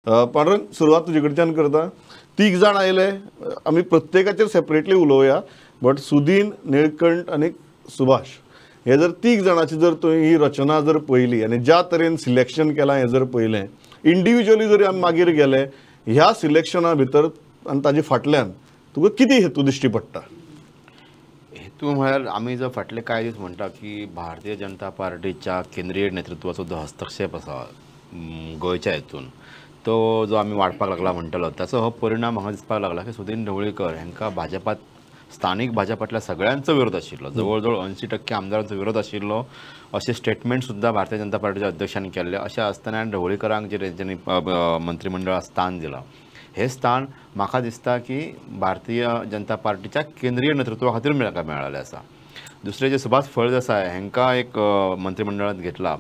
पांडुरंग, सुरवात तुजे कडच्यान करता. तीग जाण आयले, आमी प्रत्येकाचेर सेपरेटली उलोवया, बट सुदीन, निळकंठ आनी सुभाष हे जर तीग जाणाची जर तुवें ही रचना जर पळयली आनी ज्या तरेन सिलेक्शन केलां हें जर पळयलें, इंडिविज्युअली जरी आमी मागीर गेले, ह्या सिलेक्शना भितर आनी ताजे फाटल्यान तुका कितें हेतू दिश्टी पडटा? हेतू म्हळ्यार आमी जो फाटले कांय दीस म्हणटा की भारतीय जनता पार्टीच्या केंद्रीय नेतृत्वाचो जो हस्तक्षेप आसा गोंयच्या हेतून, तो जो आमी वाडपाक लागला म्हणटलो, ताचो हो परिणाम हांगा दिसपाक लागला की सुदीन ढवळीकर हांकां भाजपात, स्थानीक भाजपातल्या सगळ्यांचो विरोध आशिल्लो, जवळ जवळ 80% आमदारांचो विरोध आशिल्लो अशें स्टेटमेंट सुद्दां भारतीय जनता पार्टीच्या अध्यक्षान केल्लें. अशें आसतना ढवळीकरांक जे तेंच्यांनी मंत्रिमंडळात स्थान दिलां, हें स्थान म्हाका दिसता की भारतीय जनता पार्टीच्या केंद्रीय नेतृत्वा खातीर मेळिल्लें आसा. दुसरें जे सुभाष फळदेसाय हांकां एक मंत्रिमंडळांत घेतला.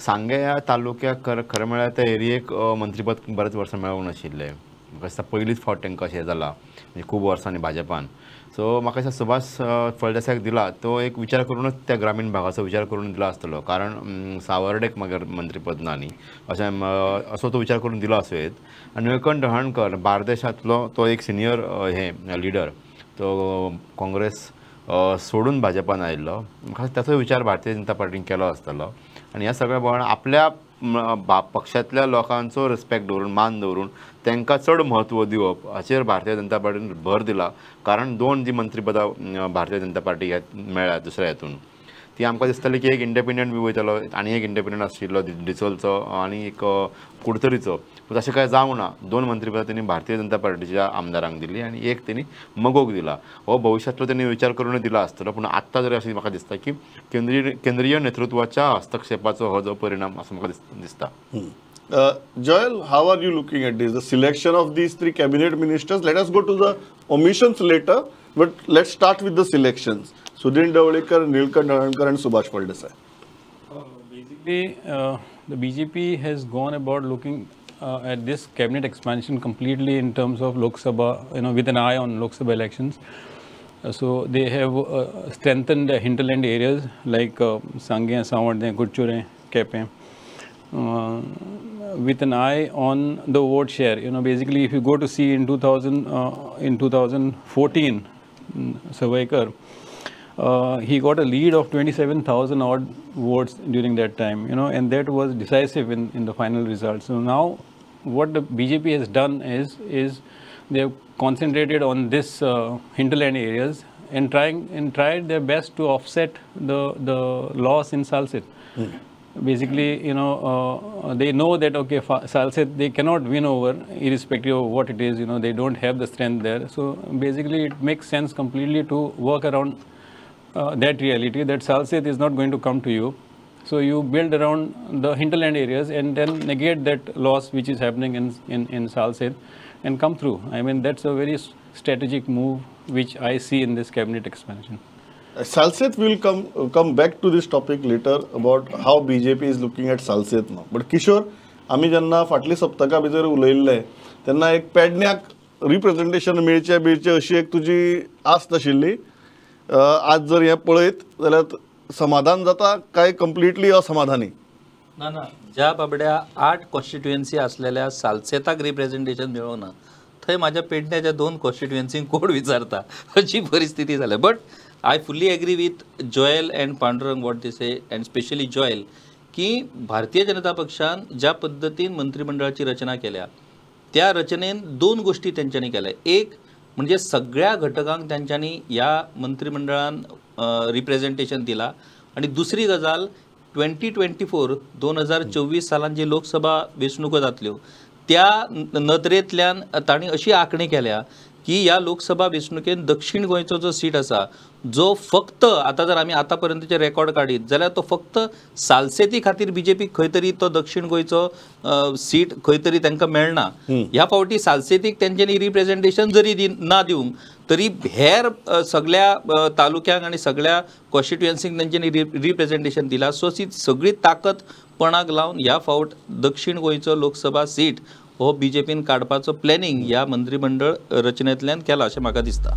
सांगें ह्या तालुक्याक खरें म्हळ्यार त्या एरियेक मंत्रीपद बरेच वर्सां मेळूंक नाशिल्लें. म्हाका दिसता पयलीच फावट तांकां अशें जालां, म्हणजे खूब वर्सांनी भाजपान. सो म्हाका दिसता सुभाष फळदेसायाक दिला तो एक विचार करूनच, त्या ग्रामीण भागाचो विचार करून दिला आसतलो, कारण सावर्डेक मागीर मंत्रीपद ना न्ही, अशें असो तो विचार करून दिलो आसूं येत. आनी निळकंठ हळर्णकर बार्देशांतलो तो एक सिनियर हे लिडर, तो काँग्रेस सोडून भाजपान आयिल्लो, म्हाका ताचो विचार भारतीय जनता पार्टीन केलो आसतलो. आनी ह्या सगळ्या प्रमाण आपल्या पक्षांतल्या लोकांचो रिस्पेक्ट दवरून, मान दवरून तांकां चड म्हत्व दिवप हाचेर भारतीय जनता पार्टीन भर दिला. कारण दोन जी मंत्रीपदां भारतीय जनता पार्टी मेळ्ळ्या दुसऱ्या हेतून, ती आमकां दिसताली की एक इंडिपेंडंट बी वयतालो आनी एक इंडिपेंडंट आशिल्लो डिसोलचो आनी एक कुडतरीचो, पूण तशें कांय जावंक ना. दोन मंत्रीपदां तेणी भारतीय जनता पार्टीच्या आमदारांक दिली आनी एक तेणी मगोक दिला. हो भविश्यांतलो तेणी विचार करून दिला आसतलो, पूण आत्तां जरी अशें म्हाका दिसता की केंद्रीय नेतृत्वाच्या हस्तक्षेपाचो हो जो परिणाम असो म्हाका दिसता. Joel, how are you looking at this? The selection of these three cabinet ministers. Let us go to the omissions later, but let's start with the selections. Sudin Dhavalikar, Nilkanth Halarnkar and Subhash Phaldesai. Basically, the BJP has gone about looking at this cabinet expansion completely in terms of Lok Sabha, you know, with an eye on Lok Sabha elections. So they have strengthened the hinterland areas like Sanguem, Savarde, Curchorem, Quepem, with an eye on the vote share. You know, basically, if you go to see in 2014, Savarkar, he got a lead of 27,000 odd votes during that time, you know, and that was decisive in the final result. So now what the BJP has done is they have concentrated on this hinterland areas and tried their best to offset the loss in Salcete. Basically, you know, they know that, okay, Salcete they cannot win over, irrespective of what it is, you know, they don't have the strength there. So basically it makes sense completely to work around that reality that Salcete is not going to come to you. So you build around the hinterland areas and then negate that loss which is happening in Salcete and come through. I mean, that's a very strategic move which I see in this cabinet expansion. Salcete will come back to this topic later about how BJP is looking at Salcete now. But Kishore, आमी जेन्ना फाटली सप्तका भितर उलयल्ले तेन्ना एक पेडण्याक representation मेळचें बिळचें अशी एक तुजी आस्त आशिल्ली. आज जर हें पळयत जाल्यार समाधान जाता काय कंप्लिटली असमाधानी? ना ना, ज्या बाबड्या 8 कॉन्स्टिट्युएन्सी आसलेल्या सालसेताक रिप्रेझेंटेशन मेळोना थंय म्हाज्या पेडण्याच्या 2 कॉन्स्टिट्युएन्सींक कोण विचारता अशी परिस्थिती जाल्या. But I fully agree with Joel and Pandurang what they say, and specially Joel, की भारतीय जनता पक्षान ज्या पद्दतीन मंत्रिमंडळाची रचना केल्या त्या रचनेन 2 गोष्टी तेंच्यांनी केल्या. एक म्हणजे सगळ्या घटकांक तेंच्यांनी ह्या मंत्रिमंडळान रिप्रेझेंटेशन दिला, आनी दुसरी गजाल 2024 2024 सालान जी लोकसभा वेंचणुको जातल्यो त्या नदरेंतल्यान तांणी अशी आंखणी केल्या की ह्या लोकसभा वेंचणुकेन दक्षिण गोंयचो जो सीट आसा जो फक्त आतां जर आमी आतां पर्यंतचे रेकॉर्ड काडीत जाल्यार तो फक्त सालसेती खातीर बीजेपीक खंय तरी तो दक्षिण गोंयचो सीट खंय तरी तांकां मेळना. ह्या फावटी सालसेतीक तेंच्यांनी रिप्रेझेंटेशन जरी ना दिवंक तरी हेर सगळ्या तालुक्यांक आनी सगळ्या कॉन्स्टिट्युएन्सींक तेंच्यांनी रिप्रेझेंटेशन दिला. सो ती सगळी ताकद पणाक लावन ह्या फावट दक्षिण गोंयचो लोकसभा सीट हो बीजेपीन काडपाचो प्लॅनिंग ह्या मंत्रिमंडळ रचनेंतल्यान केला अशें म्हाका दिसता.